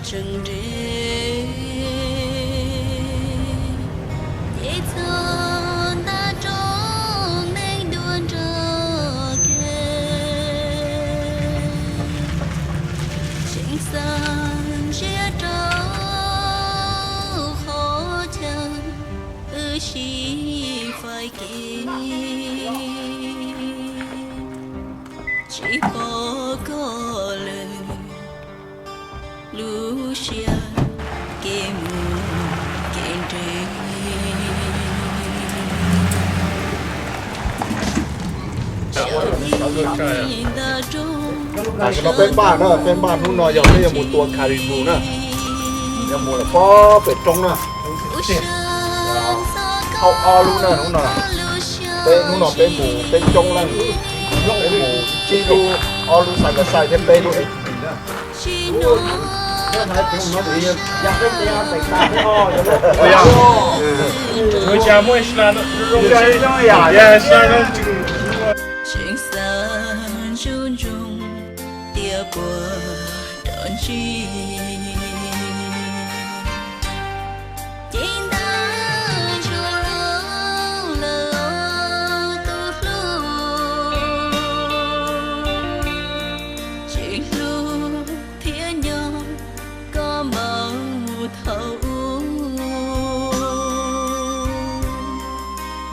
tseem nres, ces txog nta roob neeg dua nrog kev, tseem xav ntsia rau qhov chaw wb sib faib kev, tsis pom koj lawm, lub siab kev mus kev nres. Tam sim no peb npaj na, peb npaj hnub no yog peb yuav mus tua caribou na, yuav mus lawm pob pem roob na. Thauj ob lub na hnub no, peb hnub no peb mus peb coob leej, peb mus tsib lub, ob lub side by side thiab peb lub A T V na. Tseem xav ntsoov ntsoov tias puas rov ntsib, ces ntawm ntsuag lawm tus hlub, tseem hlub thiab nyob koj npaum thaum ub,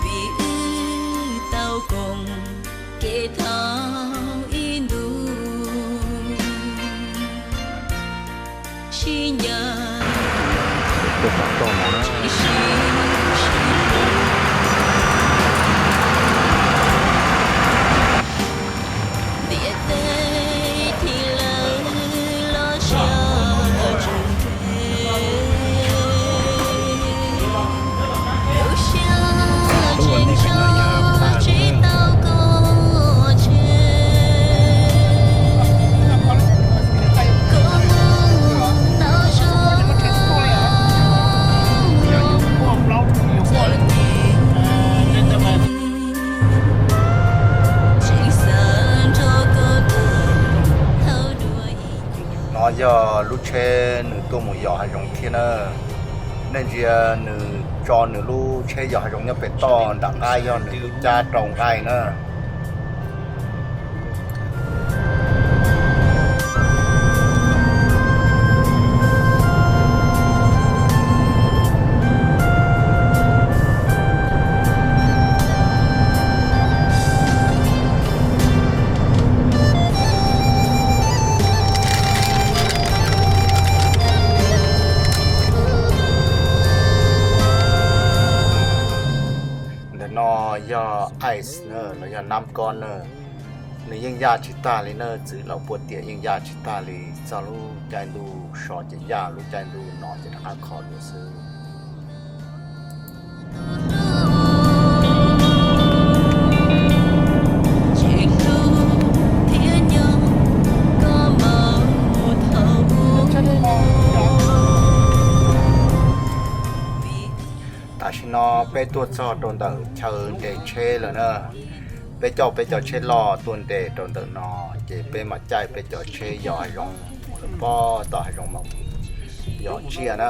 vim wb tau koom kev thaum ib ntus, sib ncaim, sib hlub, ntiaj teb thim lawv los siab tseem nres, lub siab tseem nrog tsis tau koj tseg, koj mus tau zoo los txom nyem, tseem xav nrog koj tham thauj dua ib ncua. No yog lub tsheb nws tuaj mus yos hav zoov thiab na. Nej ntsia nws tso nws lub tsheb yos hav zoov nyob pem toj, nram qab yog nws lub cab rau nqaij na. Ntawm no yog ice na, los yog nab kob na. Nws yeej yaj tsis tag li na, txwm los puag tias yeej yaj tsis tag li, txog lub caij ntuj so ces yaj, lub caij ntuj no ces rov qab kho dua xwb. Tam sim no peb tuaj txog rau ntawm chaw nres tsheb lawm na. Peb coj peb cov tsheb loj tuaj nres rau ntawm no, ces peb mam caij peb cov tsheb yos hav zoov, pob tom hav zoov mas yos tsiaj na.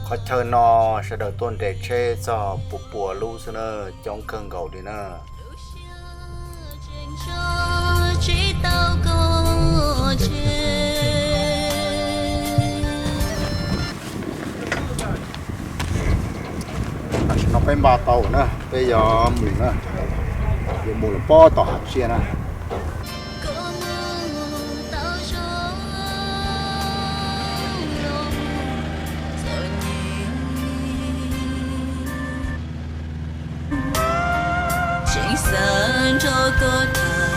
Qhov chaw no sawv daws tuaj nres tsheb txog pua pua lub xwb na, coob kawg nkaus li na. Tam sim no peb npaj tau na, peb yuav mus na, yuav mus lawm pob tom hav tsiaj na. Tseem xav nrog koj tham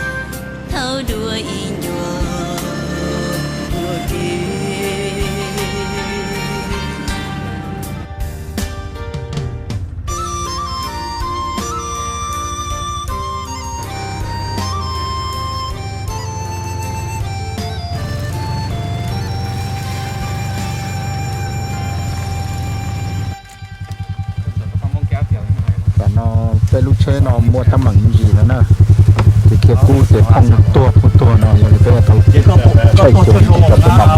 thauj dua ib ncua ua ke. Tam no Peb lub tsheb no muaj teeb meem me ntsis no na, ces khiav kub ces phooj tuag phooj tuag no yog li peb yuav tau tshaij kiag cov teeb meem.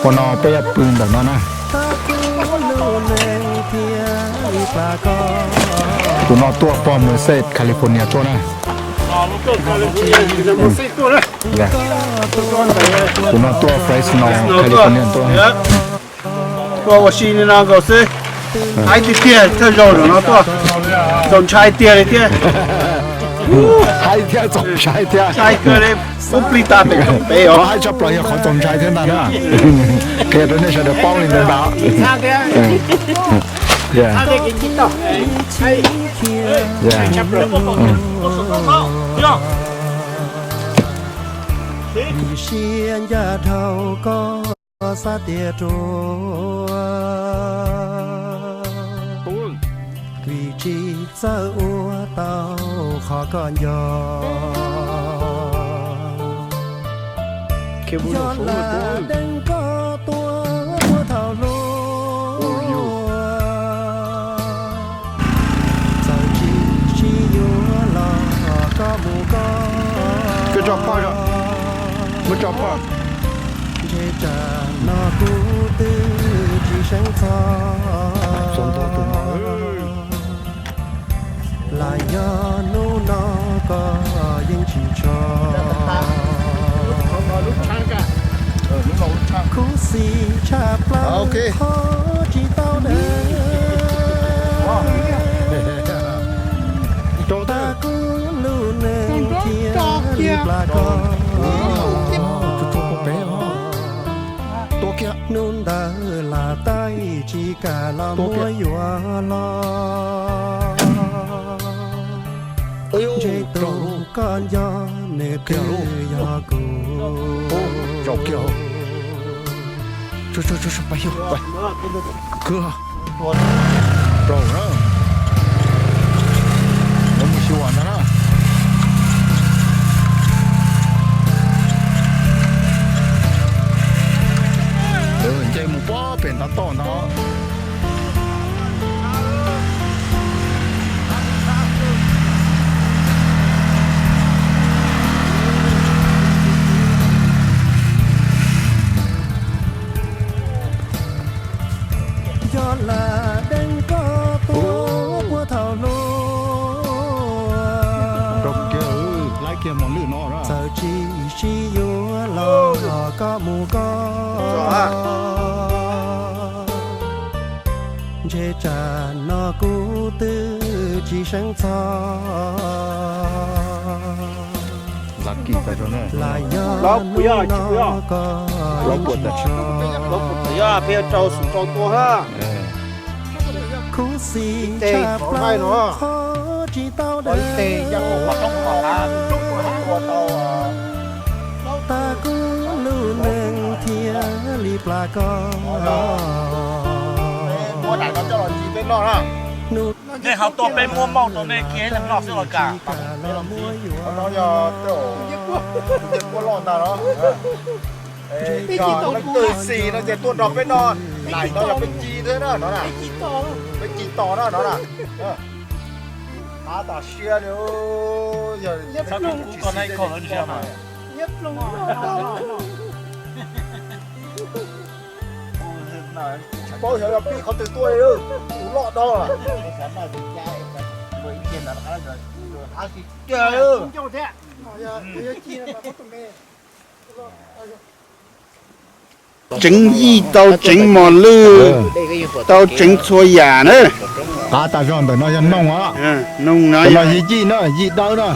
Ua no peb yuav pw ntawm no na. Tus no tuaj pog Merced, California tuaj na. Tus no tuaj Fresno, California tuaj. Tuaj ua si li no nkaus xwb. Haib tiag tiag thawj zaug no tuaj, txaus ntshai tiag li thiab. Haib thiab txaus ntshai thiab. Ntshai kawg li, ub plig tas pem toom pem os. Haib tshaj plaws yog qhov txaus ntshai thiab ntag na. Qhia rau nej sawv daws paub li ntawd ntag. Vim siab ncaj dhau koj xav tias ruam, vim tsis txawj ua tau qhov koj nco. Yog lam deev koj tua puag thaum hlua, txawm tsis sib yuav los koj mus koj. Ntshe tsam no kuv twb tsis seev txog. Lam yog hnub no koj yeej tsis tso. Khuv xim tshaj plaws qhov tsis tau deev. Tag kuv lub neej thiaj li plam koj. Hnub ntawd lam taij tsis kam los muab yuav los. Ntshe tus koj nco nws twb yog kuv. Rau na, mus xyuas ntag na. Nce mus pob pem ntav toj ntag. Yog lam deev koj tua puag thaum hlua, txawm tsis sib yuav los koj mus koj. Ntshe tsam no kuv twb tsis seev txog. Lam yog hnub no koj yeej tsis tso. Khuv xim tshaj plaws qhov tsis tau deev. Tag kuv lub neej thiaj li plam koj. Nej ho tuaj peb muab mauj rau nej kiag ib leeg noj xwb los kam. Leej twg xis no ces tuaj nrog peb noj. Laim no yog peb ci thiab na no na. Peb ci tos na no na. Qab tas siab li. Tsis paub xyov yog pib qhov twg tuaj li, tus loj dhau. Tseev yij tau, tseev mos lwj tau, tseev txhua yam na. Qab tas zog ntawm no yog noog os. Noog no yog yij na, yij dawb na.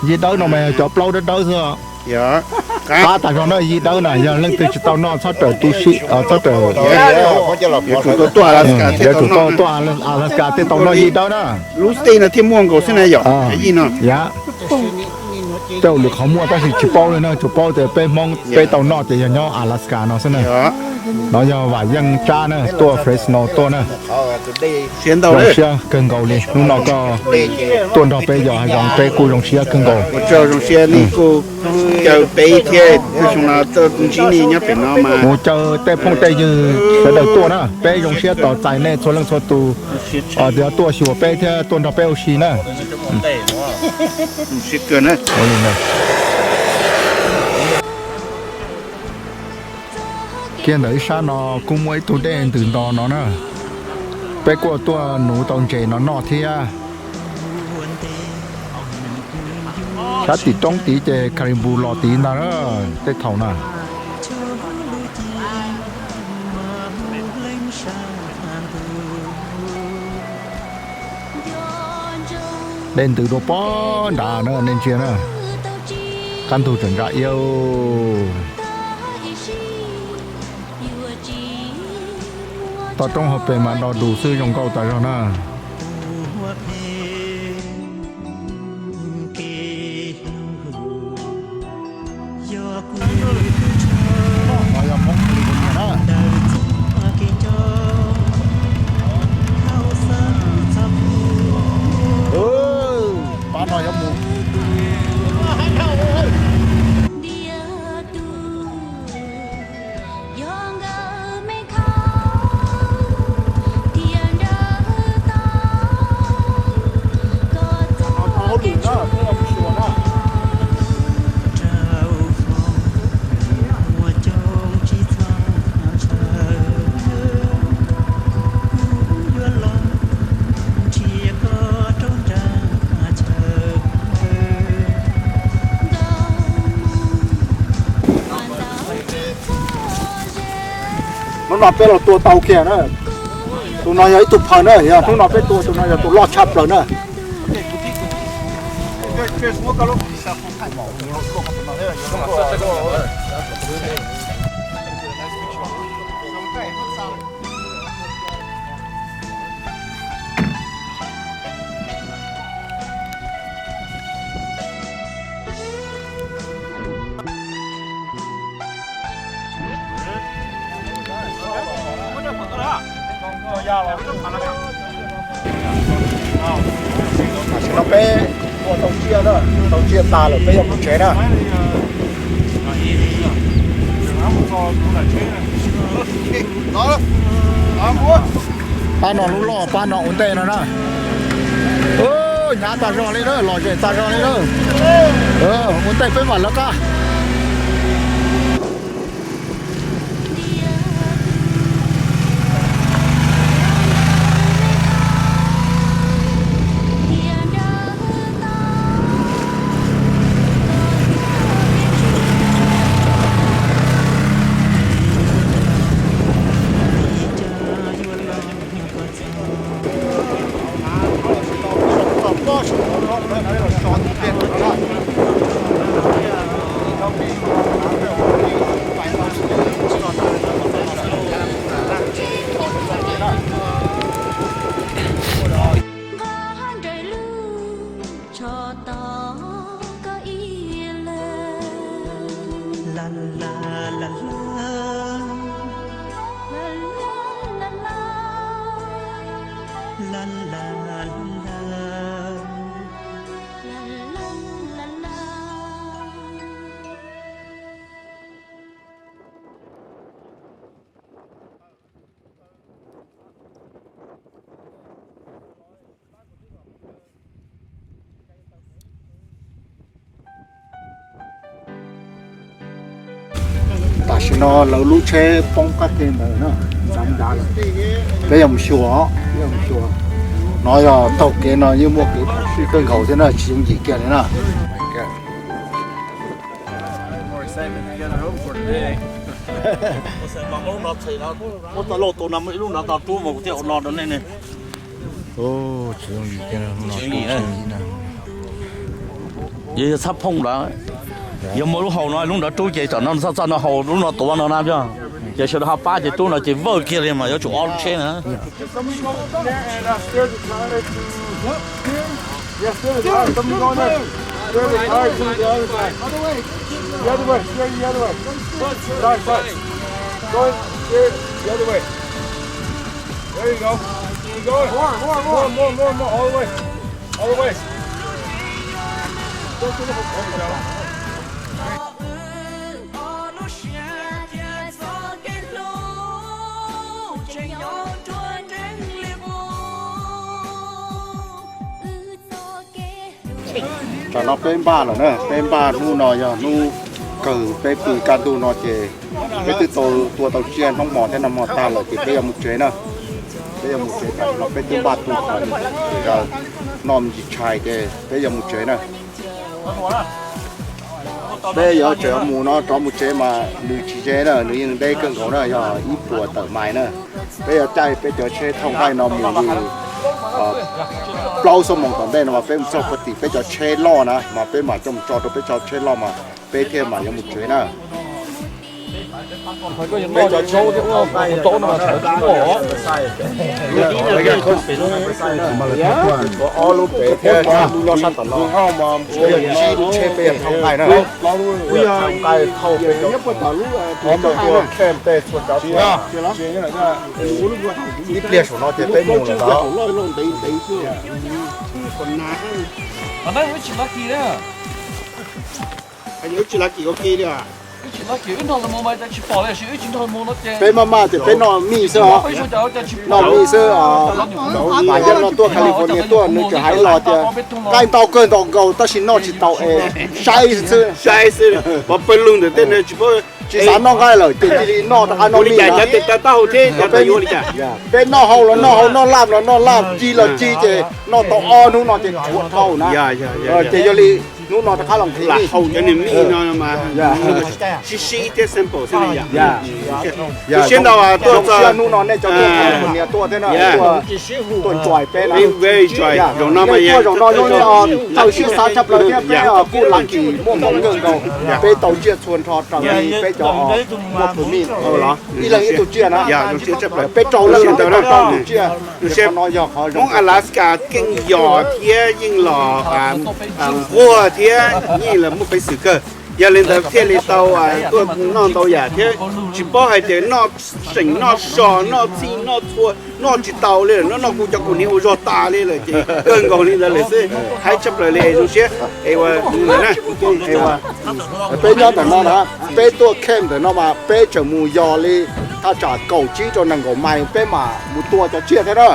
Yij dawb no mas yog cov plaub dawb dawb xwb. Qab tas zog na yij dawb na, yog leej twg tsis tau noj txhob rawm tu si, txhob rawm. Yuav tsum tau tuaj Alaska tej tau noj yij dawb na. Lub state no thiaj muaj nkaus xwb na yom. Yam, tej lwm qhov muaj tab sis tsis paub li na, tsuas paub tias peb Hmoob peb tau noj ces yog nyob Alaska no xwb na. No yog Vam Yeej Tsab na, tuaj Fresno tuaj na. Zoo siab kawg nkaus li, hnub no koj tuaj nrog peb yos hav zoov peb kuj zoo siab kawg nkaus. Mus caw tej phooj tej ywg sawv daws tuaj na, peb zoo siab tos txais nej txhua leej txhua tus uas tuaj xyuas peb thiab tuaj nrog peb ua si na. Kiag ntawm ib sab no kuj muaj ib tug dej ntws nto no na. Peb kuj tuaj nuv tau ntses no noj thiab. Sab tim roob tid ces Kalibu los tid ntag na, tej thaum na. Dej ntws dua pob nrad na, nej ntsia na. Qab ntug tseem ntsa iab. Toj roob hauv pes mas do dus xwb, zoo nkauj tas zog na. Pab no yuav mus. Hnub no peb los tua tau kiag na. Tus no yog ib tug phaw na, yog hnub no peb tua tus no yog tus loj tshaj plaws na. Tam sim no peb ua tau tsiaj na, tau tsiaj tas lawm peb yuav mus tsev na. Pab no lub loj, pab no ua ntej no na. Hnyav tas zog li na, lom zem tas zog li na. Ua ntej peb mam lawv qab. Tam sim no lawv lub tsheb poob qab ke ntawd na, ntxav nrad lawm. Peb yuav mus xyuas, peb yuav mus xyuas. No yog taug kev no yeej muaj kev phom sij kawg nkaus thiab na, tsis yooj yim kiag li na. Yog txhab phooj lawm. Yog muaj lub hau no lub nrov rub ces tam no txoj txoj no hau lub no tuav no na. Ces sawv daws ho pab ces rub no ces vawj kiag li mas yuav tsum ob lub tsheb na. Tam no peb npaj lawm na, peb npaj hnub no yog hnub kawg peb pw kaj ntug no ces peb twb tau tua tau tsiaj hnub hmo thiab nag hmo tag lawm ces peb yuav mus tsev na. Peb yuav mus tsev tam no peb twb npaj tu khawv, noj me ntsis tshais ces peb yuav mus tsev na. Peb yuav tseem mus no rov mus tsev mas nws tsis ze na, nws yeej deb kawg nkaus na, yog ib puas tawm mais na. Peb yuav caij peb cov tsheb thauj nqaij no mus li plaub xuab moos tom ntej no mas peb mus txog puag tim peb cov tsheb loj na mas peb mam coj mus tso rau peb cov tsheb loj mas peb thiaj mam yuav mus tsev na. Peb cov tsheb thauj nqaij no mas tshuav ob lub pem thiab tsib lub tsheb peb yuav thauj nqaij na. Thauj nqaij thauj peb cov, tua khem tej txhua cov. Ib pliag saum no ces peb mus lawm ntag. Peb maj maj ces peb noj mij xwb os. Noj mij xwb os. Mas yog no tuaj California tuaj nws tseem hais los tias nqaij ntau kawg ntau nkaus tab sis noj tsis tau es saib xwb. Saib xwb, pov pawg lug ntawm tej tsis xav noj nqaij lawm ces cia li noj rov qab noj mij na. Peb noj hau los noj hau, noj laj los noj laj, ci los ci ces noj tau ob hnub no ces tshuav dhau na. Ces yog li hnub no rov qab los nqhis mij. Hau cov niag mij no mas sib sib thiab sample xwb. Yog siab ntau tuaj txog hnub no nej cov tuaj California tuaj thiab no, tuaj enjoy peb na. Zaum no mas tuaj zaum no zoo li txawm siab xav tshaj plaws thiab peb kuj lucky muaj hmoo kawg nkaus. Peb tau tsiaj txhua nrho raws li peb cov muaj permit, ib leeg ib tug tsiaj na. Peb rau leej no peb tau rau tus tsiaj. Qhov no yog qhov zoo. Hmoob Alaska keej yos thiab yeej los nquag thiab yeej los muaj peev xwm kawg. Yog li ntawd thiaj li tau tuaj noj ntau yam thiab tsis paub hais tias noj seem noj so noj txhij noj txhua noj tsis tau li lawm, noj noj kuv cov kuv niag ua zog tas li lawm ces kawg nkaus li ntawd lawm xwb. Haib tshaj plaws li zoo siab. Peb nyob ntawm no na, peb tuaj camp ntawm no mas peb tseem mus yos li thaj tsam kaum tsib rau nees nkaum mais peb mam mus tua cov tsiaj thiab na.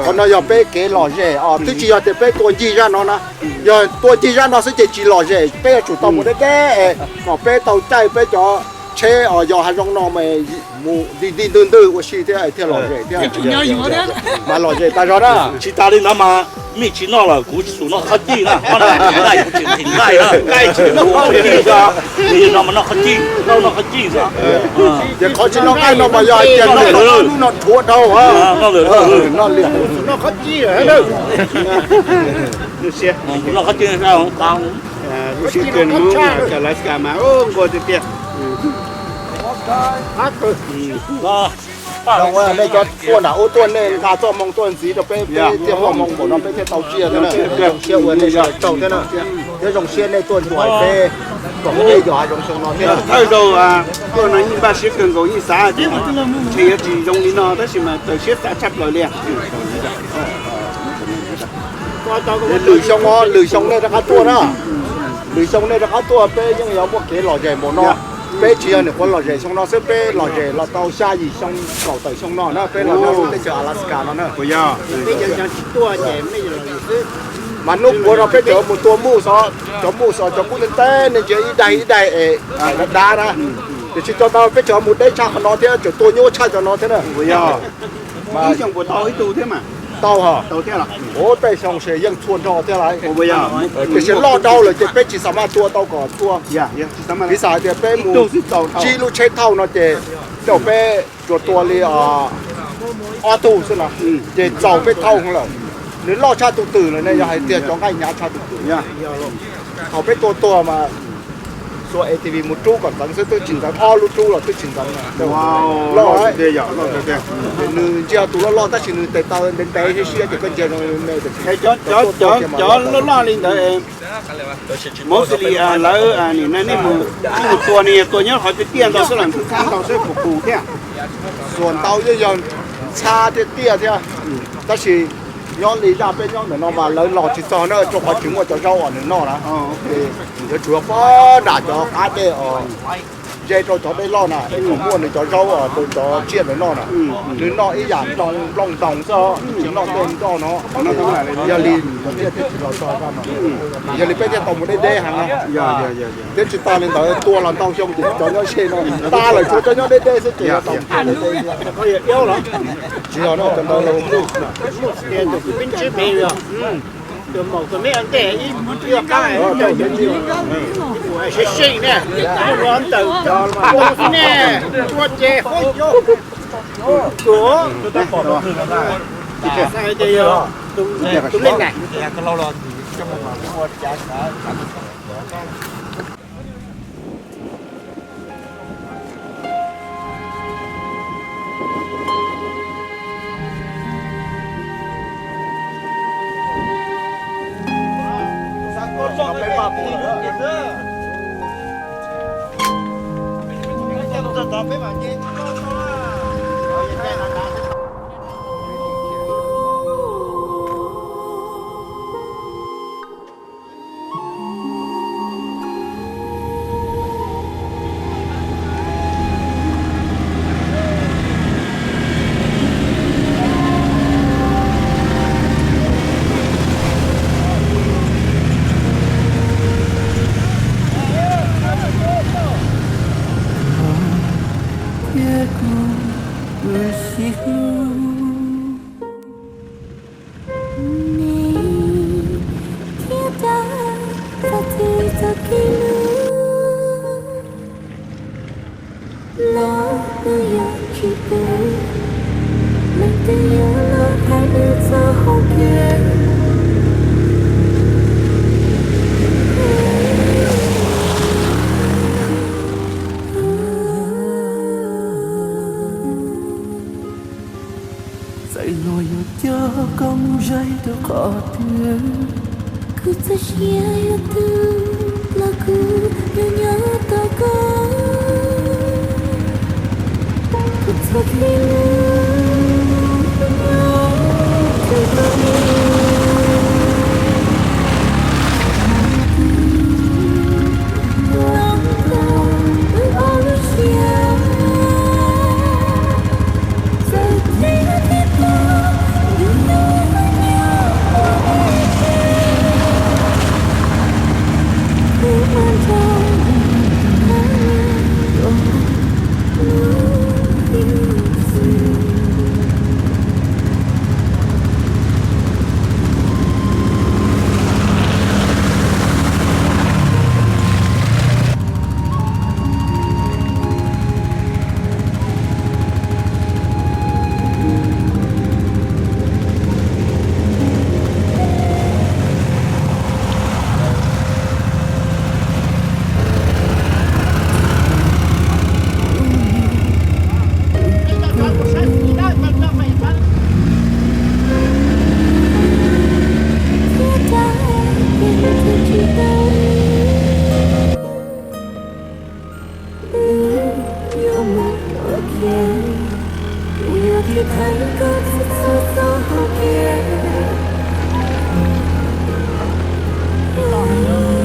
Qhov no yog peb kev lom zem os, twb tsis yog tias peb tua ncig zaj no na. Yog tua ncig zaj no xwb ces tsis lom zem, peb yuav tsum tau mus deb deb es kom peb tau caij peb cov tsheb os yos hav zoov no mas mus nti nti ntwg ntwg ua si thiab thiaj lom zem thiab. Mas lom zem tas zog na. Tsis tas li ntawd mas mij tsis noj lawm kuv tsis xum noj qhov cij na, qhov no nqaij kuv tsis nqhis nqaij na, nqaij tsis noj qhov cij xwb. Yog no mas noj qhov cij, noj qhov cij xwb. Ces qhov tsis noj nqaij no mas yog hais tias noj hnub no rhuav dhau. Noj lwm, noj qhov cij. Noj qhov cij. Lub siab kawg Hmoob Alaska mas nquag tiag tiag. Nej cov tuaj nram ub tuaj nej nqa txoj hmoo tuaj ntxiv rau peb, peb thiaj muaj hmoo npaum no peb thiaj tau tsiaj thiab na. Zoo siab ua nej sawv daws tsaug thiab na. Thiab zoo siab nej tuaj ncuav peb kom peb yos hav zoov xyoo no thiab. Thawj zaug tuaj no yeej npaj siab kawg nkaus, yeej xav tias ntshe yuav tsis zoo li no tab sis mas txawm siab xav tshaj plaws li. Lwm xyoo, lwm xyoo nej rov qab tuaj na. Lwm xyoo nej rov qab tuaj peb yeej yuav muaj kev lom zem npaum no. Peb tsis yog nyuam qhuav lom zem xyoo no xwb, peb lom zem los tau xya yim xyoo kaum tawm xyoo no na, peb los nyob lub teb chaws Alaska no na. Mas hnub puav no peb tseem mus tua mus xov, cov mus xov cov kub ntev ntev nej ntsia ib daig ib daig es dav dav na. Tiam sis tso tau peb tseem mus deb tshaj qhov no thiab, tseem tua nyuaj tshaj cov no thiab na. Tau hos. Ua tej xyoo ces yeej txhua nrho thiab lawm. Tiam sis loj dhau lawm ces peb tsis xav maj tua tau kom txhua. Piv xam hais tias peb mus tsib lub tsheb thauj no ces tej zaum peb tsuas tua li ob tug xwb na, ces txaus peb thauj lawm. Nws loj tshaj tus twm lawm ne, yog hais tias cov nqaij hnyav tshaj tus twm. Thaum peb tua tuag mas Tua A T V mus rub kom ntxeev xwb, twb tsis ntxeev, ob lub rub los twb tsis ntxeev. Loj tiag, loj tiag. Nws ntsia tus loj loj tab sis nws tes taw ntev ntev siab siab ces koj ntsia zoo me. Cov, cov loj loj li ntawd, mostly lawv nim no nej mus tua, nej mus tua nyob qhov tiaj tiaj ntau xwb los ntxhab ntau xwb, pus pus thiab. Xuas ntau yog ntxhab tiaj tiaj thiab. Tab sis nyob li zaj peb nyob ntawm no mas lawv los tsis txog na, rau qhov tsis muaj cov zaub uas nws noj na. Yuav tsum pab nram cov qab dej os, ze rau cov dej loj na, es kom muaj nws cov zaub rau cov tsiaj ntawd noj na. Nws noj ib yam nplooj ntoos xwb, tsis noj tej nroj no. Yog li cov tsiaj thiaj tsis los txog no, yog li peb thiaj tau mus deb deb heev na. Thiab tsis tas li ntawd, tua los ntau xyoo ces cov nyob ze no tas lawm, tshuav cov nyob deb deb xwb ces tau mus deb deb. Tsis yog no, cov ntawd los Thiab kuv kuj sib hlub. Neb thiab dab txog twg txoj kev hlub los kuj yuav tsis pub, leej twg yuav los thaij wb txoj hau kev. Txawm luag yuav coj koj mus zaim rau qhov twg, kuv txoj sia yuav tu los kuv yuav nyob tos koj. Kuv txoj kev hlub nyob rau koj ib leeg. Los tau wb ob lub siab, txawm tias thiaj tau wb nyob nyob ua ib tsev, wb mas nrog lub ib txwm. Wb yuav mus ua ke, kuv yuav tiv thaiv koj txhua txhua txoj hau kev. Kom lub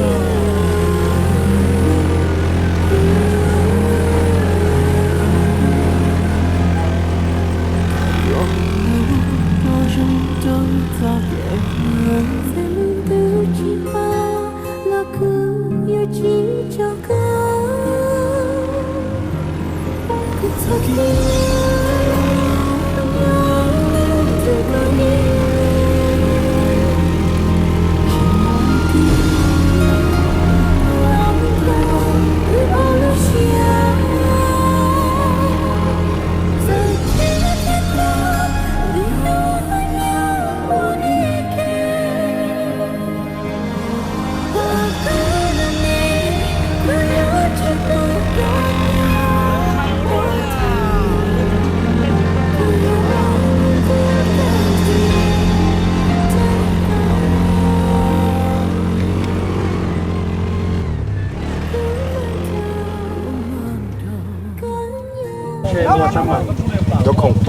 rau zoo rau txoj kev, txawm leej twg tsis pab los kuv yuav tsis tso koj. Kuv txoj kev hlub nyob rau koj ib leeg. Tsis muaj leej twg los tau wb ob lub siab. Txawm tias thiaj tau wb nyob nyob ua ib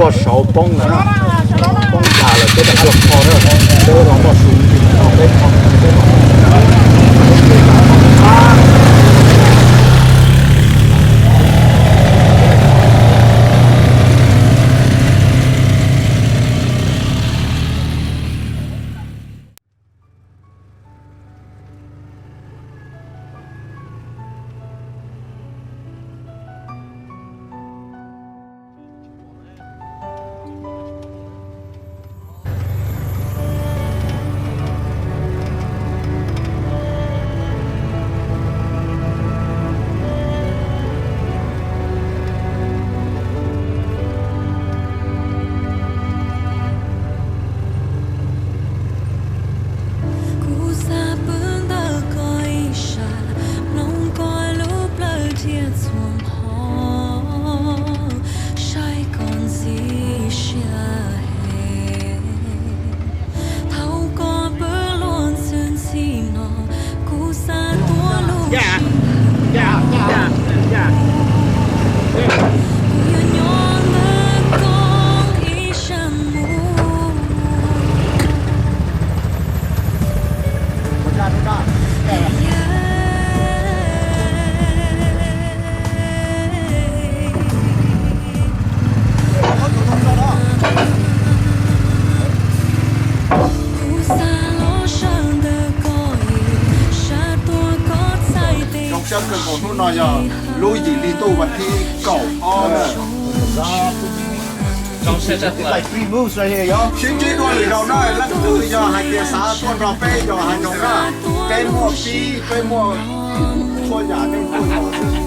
Saud poob lawm, poob tas lawm peb rov qab los kho na, peb los noj su no peb kho peb. Kuv xav pw ntawm koj ib sab, mloog koj lub plawv thiab txhua hmo, saib koj ntxim siab heev. Thaum koj pw luag ntxhi ntxhi no, kuv xav tuaj lub sij hawm, kuv yuav nyob ntawm koj ib sab mus. Zoo siab kawg nkaus hnub no yog lub yim hli ntuj vas thib kaum ob na. Sib ntsib dua lwm zaus na, leej twg yog hais tias xav tuaj nrog peb yos hav zoov na, peb muaj fib, peb muaj txhua yam nej tuaj yos xwb.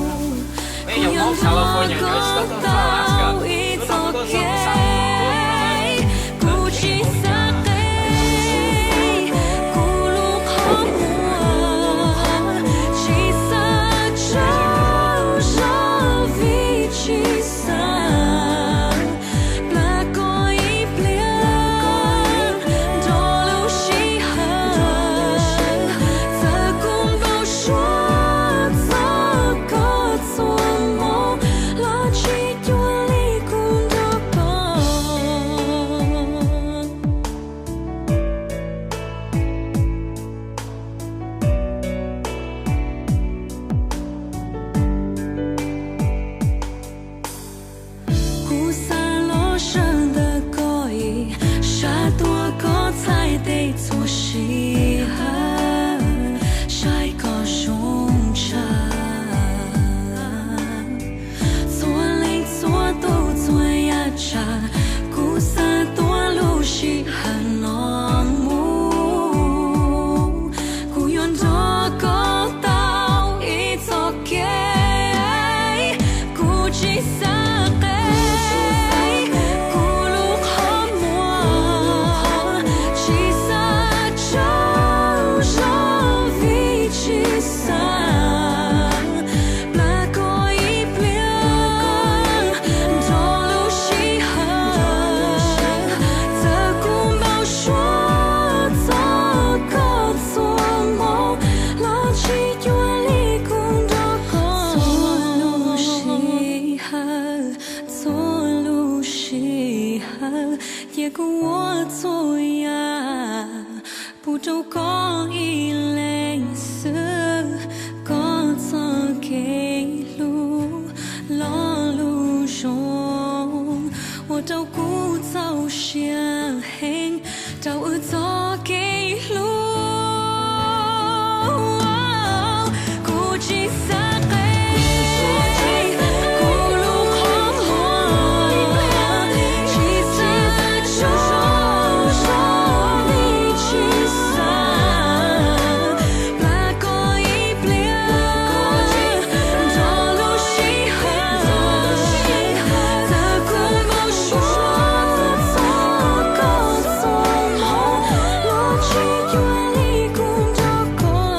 Plag koj ib pliag nrog lub sij hawm, txawm kuv npau suav txog koj txhua hmo los tsis cuag li kuv nrog koj. Kuv xav los sawv ntawm koj ib sab, tuav koj txhais tes txhua sij hawm, saib koj zoo tshaj. Txhua leej txhua tus txhua yav tsav, kuv xav tuav lub sij hawm no mus. Kuv yuav nrog koj taug ib txoj kev, kuv tsis xav qe kuv lub qhov muag, tsis xav tsaug zog vim tsis xav plag koj ib pliag nrog lub sij hawm. Txawm kuv npau suav txog koj txhua hmo los tsis cuag li kuv nrog koj. Txhua lub sij hawm, txhua lub sij hawm, cia kuv ua txhua yam pub rau koj ib leeg xwb. Koj txoj kev hlub lo lus zoo ua rau kuv txaus siab heev rau wb txoj kev hlub. Kuv tsis xav qe kuv lub qhov muag, tsis xav tsaug zog vim tsis xav plag koj ib pliag nrog lub sij hawm. Txawm kuv npau suav txog koj txhua hmo los tsis cuag li kuv nrog koj.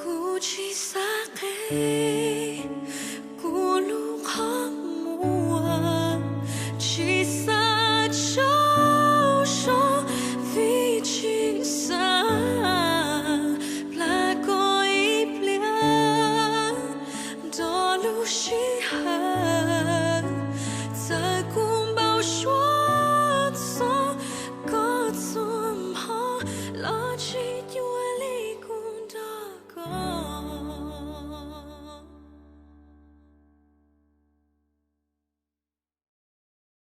Kuv tsis xav qe